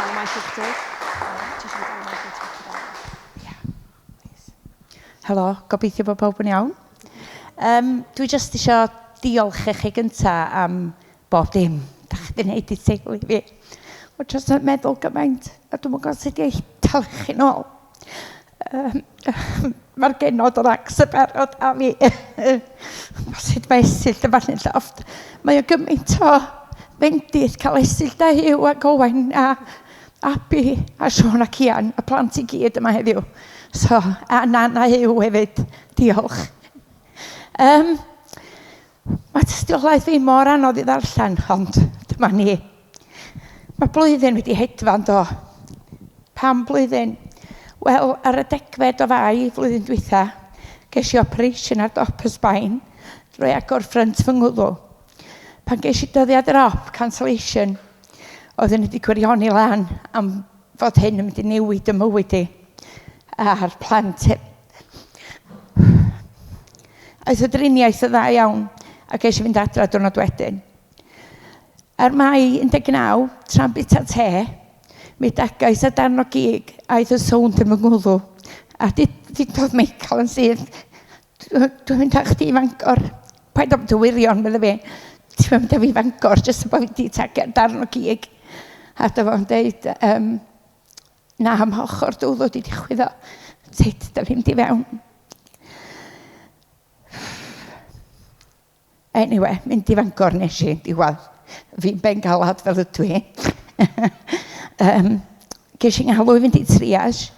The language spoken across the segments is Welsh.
dal y mic i chdi? Ti eisiau fi dal y mic i ti? Yeah, please. Helo, gobeithio bod pawb yn iawn. Um, dwi jyst eisiau diolch i chi gynta am bob dim da chi wedi gwneud i teulu fi. Mae jyst yn meddwl gymaint, a dwi'm yn gwybod sut i talu chi nôl. Um, Mae'r genod o'r acs y barod a fi. Sut mae Esyllt yn fan llofft. Mae o gymaint o fendith cael Esyllt a Huw ac Owain a Abi a Siôn ac Ian, y plant i gyd yma heddiw. So, a Nan a Huw hefyd. Diolch. Um, mae tystiolaeth fi mor anodd i ddarllen, ond dyma ni. Mae blwyddyn wedi hedfan do. Pam blwyddyn? Wel, ar y degfed o Fai flwyddyn dwytha, ges i operation ar dop y spine drwy agor ffrynt fy ngwddw. Pan ges i dyddiad yr op, cancellation, oeddwn i wedi gwirioni lan am fod hyn yn mynd i newid y mywyd i a'r plant. Aeth y driniaeth yn dda iawn a ges i fynd adra diwrnod wedyn. Ar Mai 19, tra'n bita te, mi dagais a darn o gig aeth y sownd yn fy ngwddw. A dudodd Michael yn syth, dwi'n mynd â chdi i Fangor. Paid â bod yn wirion, medde fi. Ti'n mynd â fi i Fangor, jyst yn bod fi wedi tagu darn o gig. A dyma fo'n deud, um, na, mae ochr dy wddw di chwyddo. Tyd, da ni'n mynd i fewn. Anyway, mynd i Fangor nes i, diwedd. Fi'n bengalad fel ydw i. um, ges i ngalw i fynd i triage.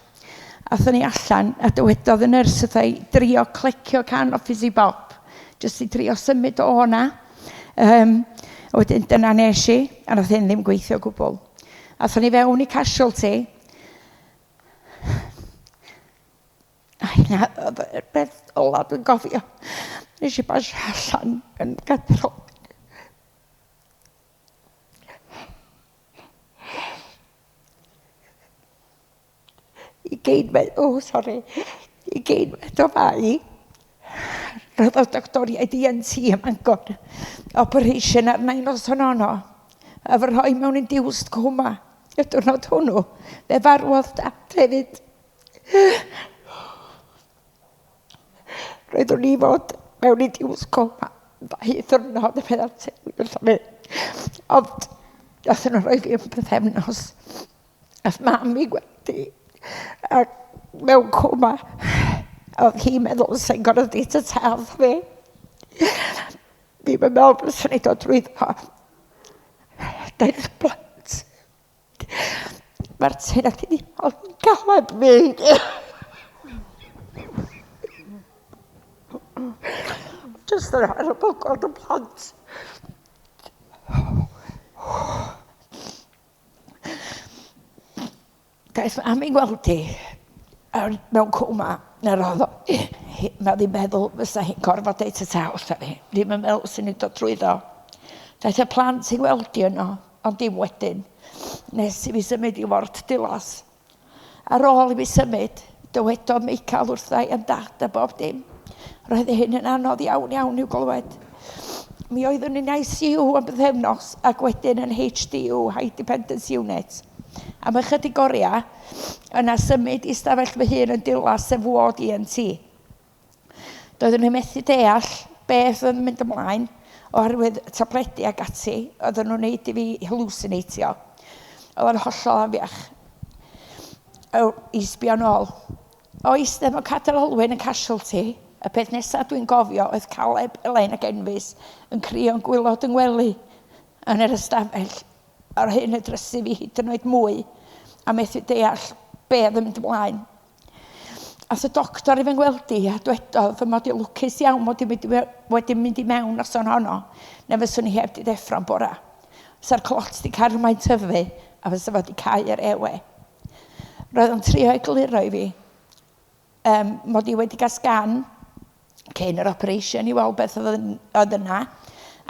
Athon ni allan a dywedodd y nyrs wrtha i drio clecio can o fizzy bop. Jyst i drio symud o o'na. Um, a wedyn dyna nes i, a nath hyn ddim gweithio o gwbl. Athon ni fewn i casualty. A hynna oedd y peth ola dwi'n gofio. Nes i basio allan yn Gatrog. I geinfed, oh sori, i geinfed o Fai, rhoddodd doctoriaid ENT ym Mangor operation arna i noson honno, a fy rhoi mewn induced coma y diwrnod hwnnw. Fe farwodd dad hefyd. Roeddwn i fod mewn induced coma ddau ddiwrnod y peth teulu wrtho fi. Ond nathon nhw rhoi fi am pythefnos. Nath mam i gweld i a mewn coma. Oedd hi'n meddwl sa i'n gorfod deud ta-ta wrtho fi. Ddim yn meddwl byswn i'n dod drwyddo. Daeth blant. Mae'r tenant wedi cael galed fi. Just yn horrible gweld y plant. Daeth mam i gweld hi mewn coma. Na roedd o, mae ddim meddwl fysa hi'n gorfod deud ta-ta wrtha fi. Ddim yn meddwl fyswn i'n dod drwyddo. Daeth y plant i gweld hi yno. Ond dim wedyn, nes i fi symud i ward Dulas. Ar ôl i fi symud, dywedodd Meical wrtha i am dad a bob dim. Roedd hyn yn anodd iawn iawn i'w glywed. Mi oeddwn i'n ICU am bythefnos ac wedyn yn HDU, High Dependence Unit. Am ychydig oriau, yna symud i stafell fy hun yn Dulas sef ward ENT. Doeddwn i methu deall beth oedd yn mynd ymlaen oherwydd y tabledi ac ati oedden nhw'n wneud i fi hallucinatio. Oedd o'n hollol afiach. O, i sbio nôl. O eistedd mewn cadair olwyn yn casualty, y peth nesaf dwi'n gofio oedd Caleb, Elaine ac Enfys yn crio'n gwylod yng ngwely yn yr ystafell. A'r hyn y drysu fi hyd yn oed mwy a methu deall be oedd yn mynd ymlaen. Ath y doctor i fy ngweld i a dwedodd fy mod i lwcus iawn mod i wedi mynd i mewn noson honno, neu fyswn i heb di ddeffro'n bora. Fysa'r clot di cario mlaen tyfu a fysa fo di cau yr airway. Roedd o'n trio egluro i fi um, mod i wedi cael sgan cyn yr operation i weld beth oedd, oedd yna,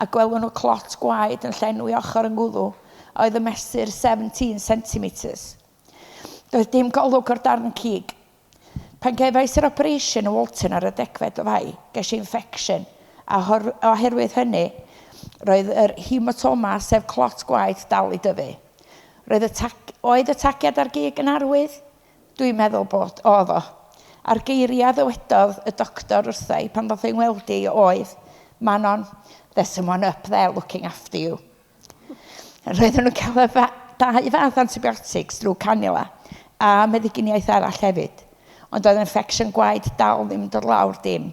a gwelwn nhw clot gwaed yn llenwi ochr yn gwddw, oedd yn mesur 17 centimetres. Doedd dim golwg o'r darn cig. Pan gefais yr operation yn Walton ar y degfed o Fai, ges i infection, a oherwydd hynny, roedd yr hematoma, sef clot gwaed, dal i dyfu. Roedd y tag, oedd y tagiad ar gig yn arwydd? Dwi'n meddwl bod oedd o. A'r geiriau ddywedodd y doctor wrtha i pan ddoth i'n weld i oedd, Manon, there's someone up there looking after you. Roedden nhw'n cael y fa dau fath antibiotics drwy cannula a meddyginiaeth arall hefyd. Ond oedd infection gwaed dal ddim yn dod lawr dim.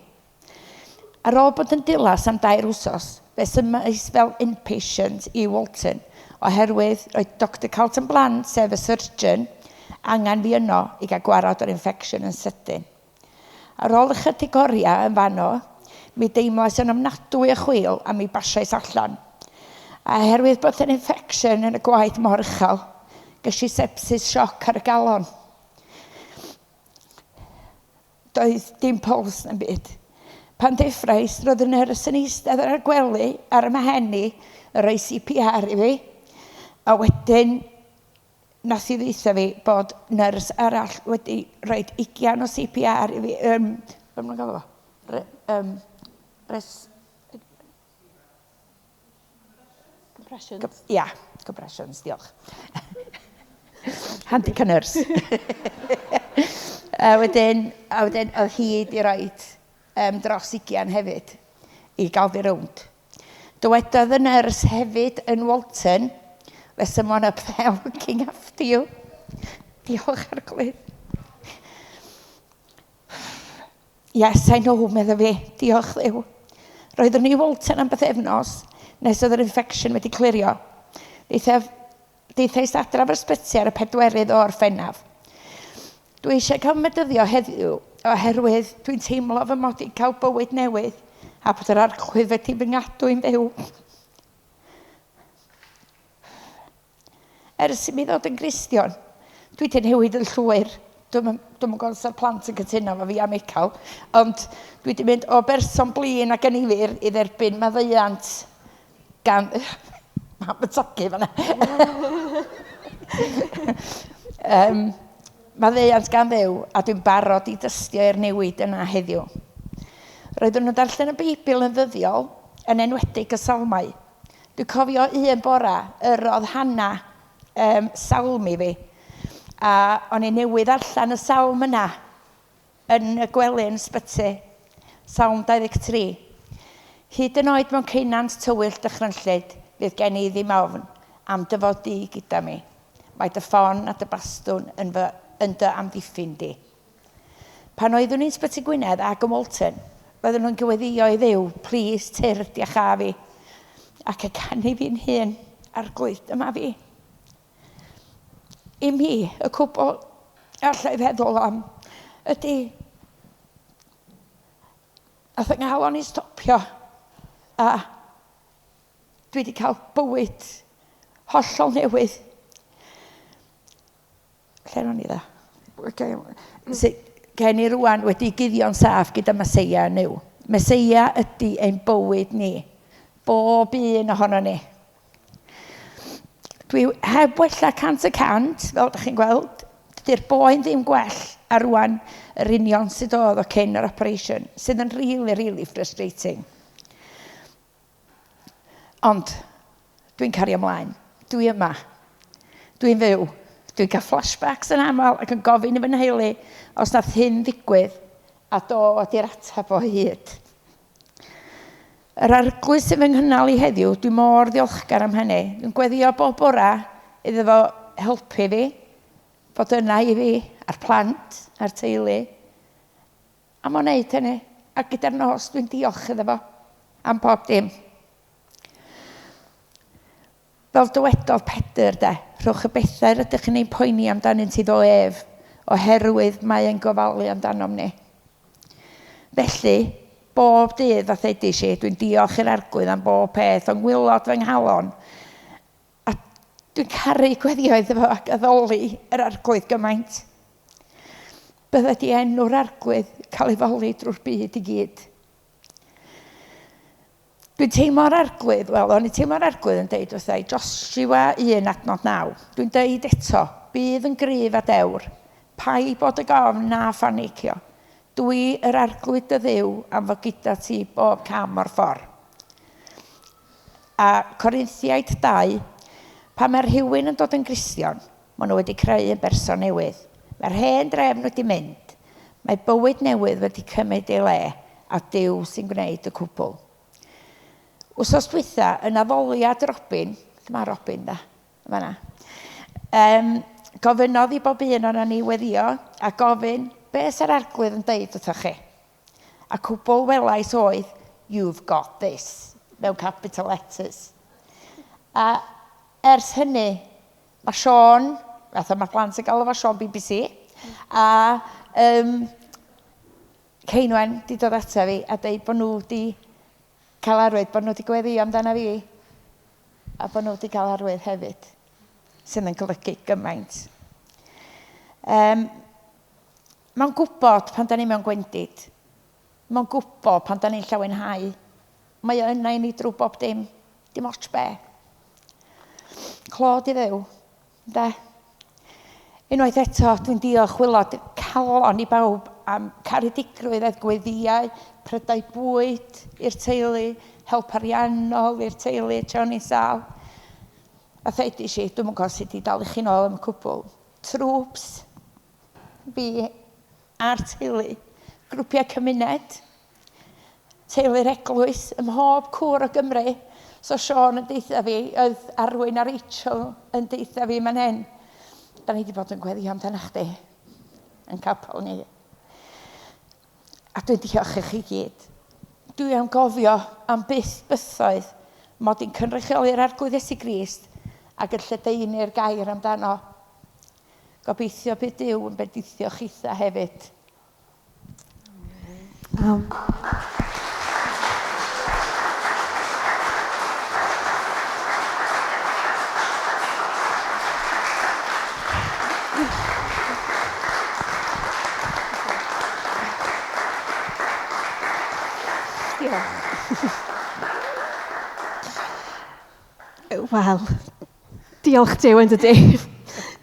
Ar ôl bod yn Dulas am 3 wsos, fe symudais fel inpatient i Walton, oherwydd roedd Dr Carlton Bland, sef y surgeon, angen fi yno i gael gwarad o'r infection yn sydyn. Ar ôl ychydig oriau yn fanno, mi deimlais yn ofnadwy o chwil a mi basiais allan. A oherwydd bod yr infection yn y gwaed mor uchel, ges i sepsis sioc ar y galon. Doedd dim puls na'm byd. Pan ddeffrais, roedd y nyrs yn eistedd ar y gwely ar y mhen i, yn rhoi CPR i fi. A wedyn, nath i ddeutha fi bod nyrs arall wedi rhoi 20 o CPR i fi. Be maen nhw'n galw fo? Re, res, Compressions. Ia, compressions, diolch. Handy ca nyrs. A wedyn, oedd hi wedi rhoi dros 20 hefyd i gael fi rownd. Dywedodd y nyrs hefyd yn Walton, there's someone up there looking after you. Diolch Arglwydd. Yes, I know, medda fi. Diolch Dduw. Roeddwn i Walton am bythefnos nes oedd yr infection wedi clirio. Deithais adra o'r ysbyty ar y 4 o Orffennaf. Dwi eisiau cael medyddio heddiw oherwydd dwi'n teimlo fy mod i'n cael bywyd newydd a bod yr Arglwydd wedi fy ngadw i'n fyw. Ers i mi ddod yn Gristion, dwi wedi newid yn llwyr. Dwi'm yn gwybod os ydy'r plant yn cytuno efo fi a Michael, ond dwi wedi mynd o berson blin ac annifyr i dderbyn maddeuant gan... Mae'n bytogi fan'na. Maddeuant gan Dduw, a dwi'n barod i dystio i'r newid yna heddiw. Roeddwn yn darllen y Beibl yn ddyddiol, yn enwedig y Salmau. Dwi'n cofio un bora, yrrodd Hannah salm i fi, a o'n i newydd allan y salm yna yn y gwely yn ysbyty, Salm 23. Hyd yn oed mewn ceunant tywyll dychrynllyd, fydd gen i ddim ofn am dy fod di gyda mi. Mae dy ffon a dy bastwn yn dy amddiffyn di. Pan oeddwn i'n Ysbyty Gwynedd ac yn Walton, roeddwn nhw'n gweddïo i Dduw, plis tyrd iachâ fi. Ac y canu fi'n hun, Arglwydd, dyma fi. I mi, y cwbl allai feddwl am ydy, nath yng nghalon i stopio, a dwi wedi cael bywyd hollol newydd. Lle ro'n i dda? Gen i rwan wedi guddio'n saff gyda Meseia yn Nuw. Meseia ydy ein bywyd ni. Bob un ohono ni. Dwi heb wella 100%, fel ydych chi'n gweld. Dydy'r boen ddim gwell a rwan yr union sydd oedd o cyn yr operation, sydd yn really, really frustrating. Ond dwi'n cario ymlaen. Dwi yma. Dwi'n fyw. Dwi'n cael flashbacks yn aml ac yn gofyn i fy nheulu os nath hyn ddigwydd, a do ydy'r ateb o hyd. Yr Arglwydd sy'n fy nghynnal i heddiw, dwi mor ddiolchgar am hynny. Dwi'n gweddio bob bora iddo fo helpu fi, fod yna i fi, a'r plant, a'r teulu. A mae'n neud hynny. A gyda'r nos dwi'n diolch iddo fo am bob dim. Fel dywedodd Pedr de, rhowch y bethau rydych chi'n ein poeni amdanynt iddo ef, oherwydd mae e'n gofalu amdanom ni. Felly, bob dydd, fath edis i, dwi'n diolch i'r Arglwydd am bob peth, o'n ngwaelod fy nghalon. A dwi'n caru gweddio iddo fo ac addoli yr Arglwydd gymaint. Bydde di enw'r Arglwydd cael ei foli drwy'r byd i gyd. Dwi'n teimlo'r Arglwydd, wel, o'n i'n teimlo'r Arglwydd yn deud wrtha i, Joshua 1 adnod 9. Dwi'n deud eto, bydd yn gryf a dewr, paid bod ag ofn na phanicio. Dwi yr Arglwydd dy Dduw am fod gyda ti bob cam o'r ffordd. A Corinthiaid 2, Pan mae rhywun yn dod yn Gristion, maen nhw wedi creu yn berson newydd. Mae'r hen drefn wedi mynd. Mae bywyd newydd wedi cymryd ei le, a Duw sy'n gwneud y cwbl. Wsos dwytha, yn addoliad Robin, lle mae Robin da? Fan'na. Gofynnodd i bob un ohonon ni weddio a gofyn, be sa'r arglwydd yn deud wrthoch chi? A cwbl welais oedd, you've got this, mewn capital letters. A ers hynny, mae Siôn, fatha mae'r plant yn galw fo, Siôn BBC, a um, Ceinwen di dod ata fi a deud bod nhw di cael arwydd, bod nhw wedi gweddio amdana fi, a bod nhw wedi cael arwydd hefyd, sydd yn golygu gymaint. Um, Mae'n gwybod pan da ni mewn gwendid. Mae'n gwybod pan da ni'n llawenhau. Mae o yna i ni drwy bob dim. Dim ots be. Clod i Dduw. Ynde? Unwaith eto, dwi'n diolch chwilod calon i bawb am caredigrwydd a'r gweddïau, prydau bwyd i'r teulu, help ariannol i'r teulu tra o'n i'n sâl. A ddeudis i, dwi'm yn gwybod sut i dalu chi nôl am y cwbl. Trwps, fi a'r teulu, grwpiau cymuned, teulu'r eglwys ym mhob cwr o Gymru. So Siôn yn deutha fi, oedd Arwyn a Rachel yn deutha fi man hyn. Da ni wedi bod yn gweddio amdano chdi yn capel ni. A dwi'n diolch i chi gyd. Dwi am gofio am byth bythoedd mod i'n cynrychioli'r Arglwydd Iesu Grist ac yn lledaenu'r gair amdano. Gobeithio bydd Duw yn bendithio chitha hefyd. Amen. Diolch. Wel, diolch Duw yn dydy.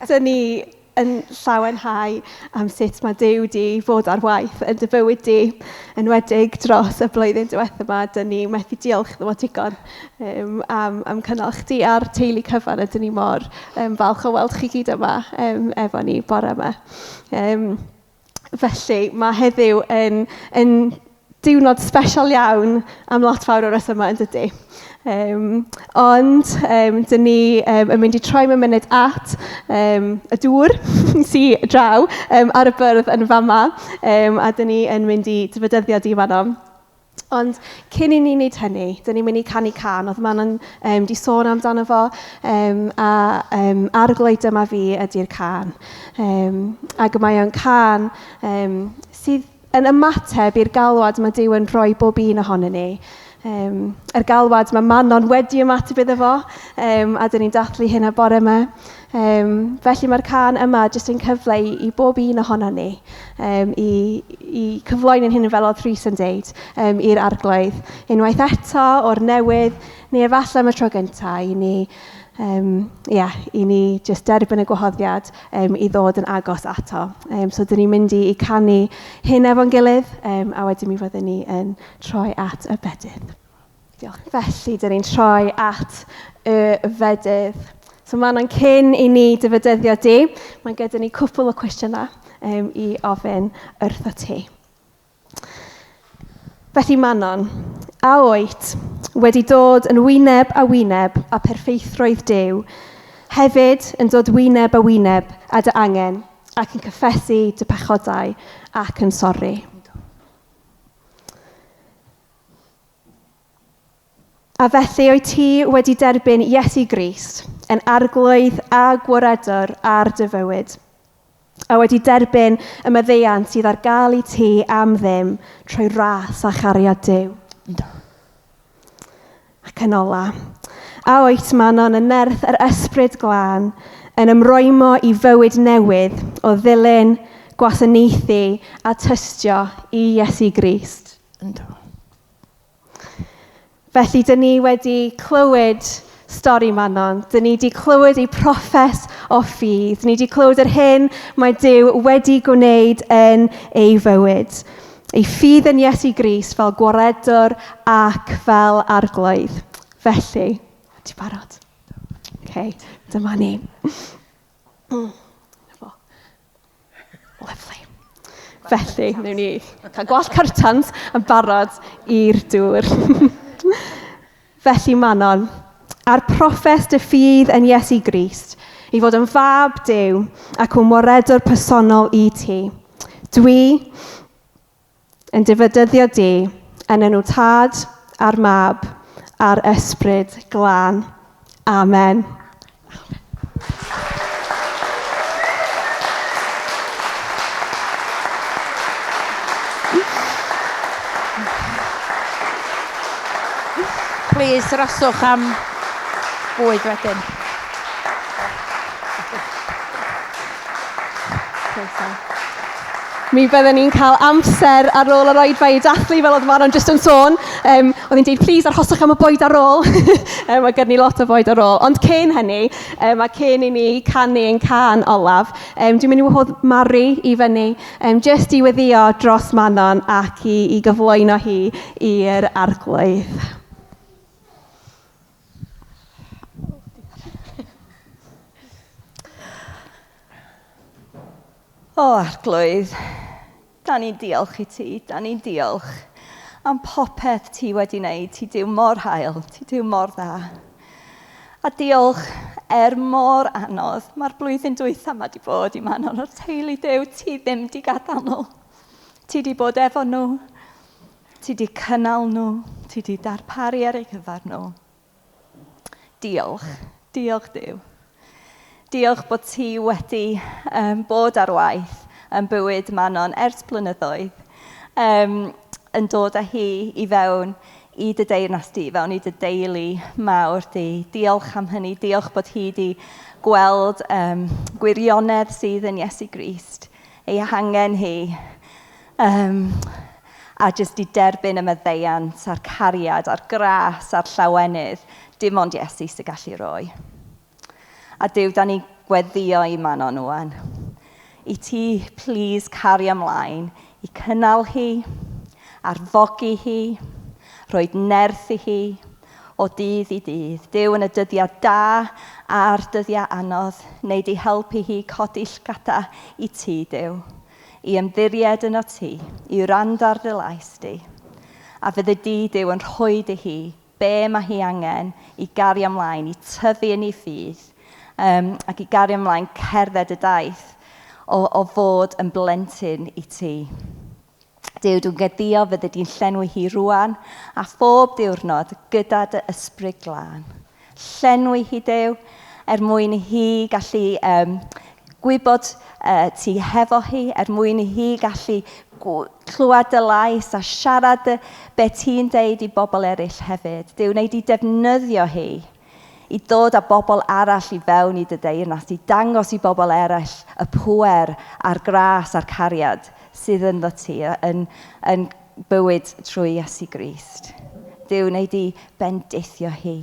Dyn ni yn llawenhau am sut mae Duw di fod ar waith yn dy fywyd di, enwedig dros y blwyddyn diwetha yma. Dyn ni methu diolch iddo fo digon am, am cynnal chdi a'r teulu cyfan, a dyn ni mor falch o weld chi gyd yma efo ni bore yma. Felly, mae heddiw yn, yn diwrnod special iawn am lot fawr o resymau yn dydy. Ond dyn ni yn mynd i troi mewn munud at y dŵr sy draw ar y bwrdd yn fama, a dyn ni yn mynd i dy fedyddio di fanno. Ond cyn i ni wneud hynny, dyn ni'n mynd i canu cân. Oedd Manon di sôn amdano fo, a Arglwydd dyma fi ydy'r cân. Ac mae o'n cân sydd yn ymateb i'r galwad mae Duw yn rhoi bob un ohonon ni. Yr galwad mae Manon wedi ymateb iddo fo, a dyn ni'n dathlu hynna bore yma. Felly mae'r cân yma jyst yn cyfle i bob un ohonon ni, i cyflwyno'n hyn fel oedd Rhys yn deud, i'r Arglwydd. Unwaith eto o'r newydd, neu efallai am y tro gyntaf i ni, yeah, i ni jyst derbyn y gwahoddiad i ddod yn agos ato. So dyn ni'n mynd i canu hyn efo'n gilydd, a wedyn mi fyddwn ni yn troi at y bedydd. Diolch. Felly, dyn ni'n troi at y fedydd. So Manon, cyn i ni dy fedyddio di, mae gyda ni cwpl o cwestiynau i ofyn wrtho ti. Felly Manon, a wyt wedi dod yn wyneb a wyneb a perffeithrwydd Duw, hefyd yn dod wyneb a wyneb â dy angen ac yn cyffesu dy pechodau ac yn sori? A felly wyt ti wedi derbyn Iesu Grist yn arglwydd a gwaredwr ar dy fywyd, a wedi derbyn y maddeuant sydd ar gael i ti am ddim trwy ras a chariad Duw. Yndw. Ac yn ola, a wyt Manon yn nerth yr ysbryd glân yn ymrwymo i fywyd newydd o ddilyn, gwasanaethu a tystio i Iesu Grist? Yndw. Felly, dyn ni wedi clywed stori Manon. Dyn ni wedi clywed ei proffes o ffydd. Dyn ni wedi clywed yr hyn mae Duw wedi gwneud yn ei fywyd. Ei ffydd yn Iesu Grist fel gwaredwr ac fel arglwydd. Felly, ti'n barod? Okay, dyma ni. Lovely. Felly, wnawn ni cael gwallt cyrtans yn barod i'r dŵr. Felly, Manon, a'r proffes dy ffydd yn Iesu Grist, i fod yn fab Duw ac yn waredwr personol i ti. Dwi yn dy fedyddio di yn enw Tad a'r Mab a'r Ysbryd Glân. Amen. Please, aroswch am bwyd wedyn. Croeso. Mi byddwn ni'n cael amser ar ôl yr oedfa i dathlu, fel oedd Manon jyst yn sôn. Oedd hi'n dweud, please, arhoswch am y bwyd ar ôl. Mae gen ni lot o fwyd ar ôl. Ond cyn hynny, a cyn i ni canu ein cân olaf, dwi'n mynd i wahodd Mari i fyny, jyst i weddïo dros Manon ac i gyflwyno hi i'r Arglwydd. O, Arglwydd, da ni'n diolch i ti, da ni'n diolch am popeth ti wedi wneud. Ti Duw mor hael, ti Duw mor dda. A diolch er mor anodd, mae'r blwyddyn dwytha yma wedi bod i Manon o'r teulu Duw, ti ddim di gadael nhw. Ti di bod efo nhw, ti di cynnal nhw, ti di darparu ar eu cyfer nhw. Diolch, diolch Duw. Diolch bod ti wedi bod ar waith yn bywyd Manon ers blynyddoedd, yn dod â hi i fewn i dy deyrnas di, fewn i dy deulu mawr di. Diolch am hynny, diolch bod hi di gweld gwirionedd sydd yn Iesu Grist, ei hangen hi, a jyst i derbyn y maddeuant a'r cariad a'r gras a'r llawenydd, dim ond Iesu sy'n gallu rhoi. A Duw, da ni gweddio i Manon ŵan. I ti, please, cario ymlaen i cynnal hi, arfogi hi, rhoi nerth i hi o dydd i dydd. Duw, yn y dyddiau da a'r dyddiau anodd, wneud i helpu hi codi llgada i ti, Duw, i ymddiried yno ti, i wrando ar dy lais di. A fyddi di, Duw, yn rhoi i hi be mae hi angen i gario ymlaen, i tyfu yn ei ffydd, ac i gario ymlaen cerdded y daith o fod yn blentyn i ti. Duw, dwi'n gweddio fyddi di'n llenwi hi rŵan a phob diwrnod gyda dy ysbryd glân. Llenwi hi, Duw, er mwyn i hi gallu gwybod ti hefo hi, er mwyn i hi gallu clywed dy lais a siarad be ti'n deud i bobl eraill hefyd. Duw, wneud i defnyddio hi i ddod â bobl arall i fewn i dy deyrnas, i dangos i bobl eraill y pŵer a'r gras a'r cariad sydd ynddo ti yn bywyd trwy Iesu Grist. Duw, wneud i bendithio hi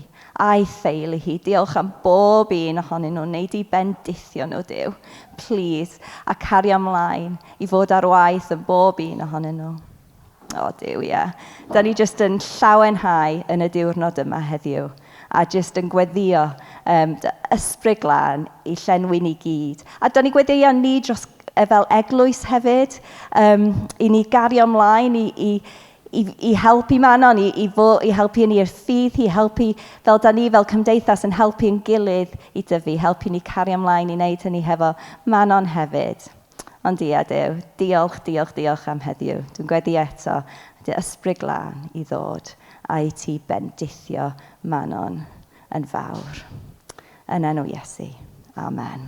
a'i theulu hi. Diolch am bob un ohonyn nhw. Wneud i bendithio nhw, Duw. Please. A cario ymlaen i fod ar waith yn bob un ohonyn nhw. O, Duw, ie. Da ni jyst yn llawenhau yn y diwrnod yma heddiw. A jyst yn gweddio dy ysbryd glân i llenwi ni gyd. A da ni gweddio ni dros fel eglwys hefyd, i ni gario ymlaen, i helpu Manon, i helpu ni i'r ffydd, i helpu fel da ni fel cymdeithas yn helpu'n gilydd i dyfu, helpu ni cario ymlaen i wneud hynny hefo Manon hefyd. Ond ia, Duw, diolch, diolch, diolch am heddiw. Dwi'n gweddio eto, dy ysbryd glân i ddod a i ti bendithio Manon yn fawr. Yn enw Iesu. Amen.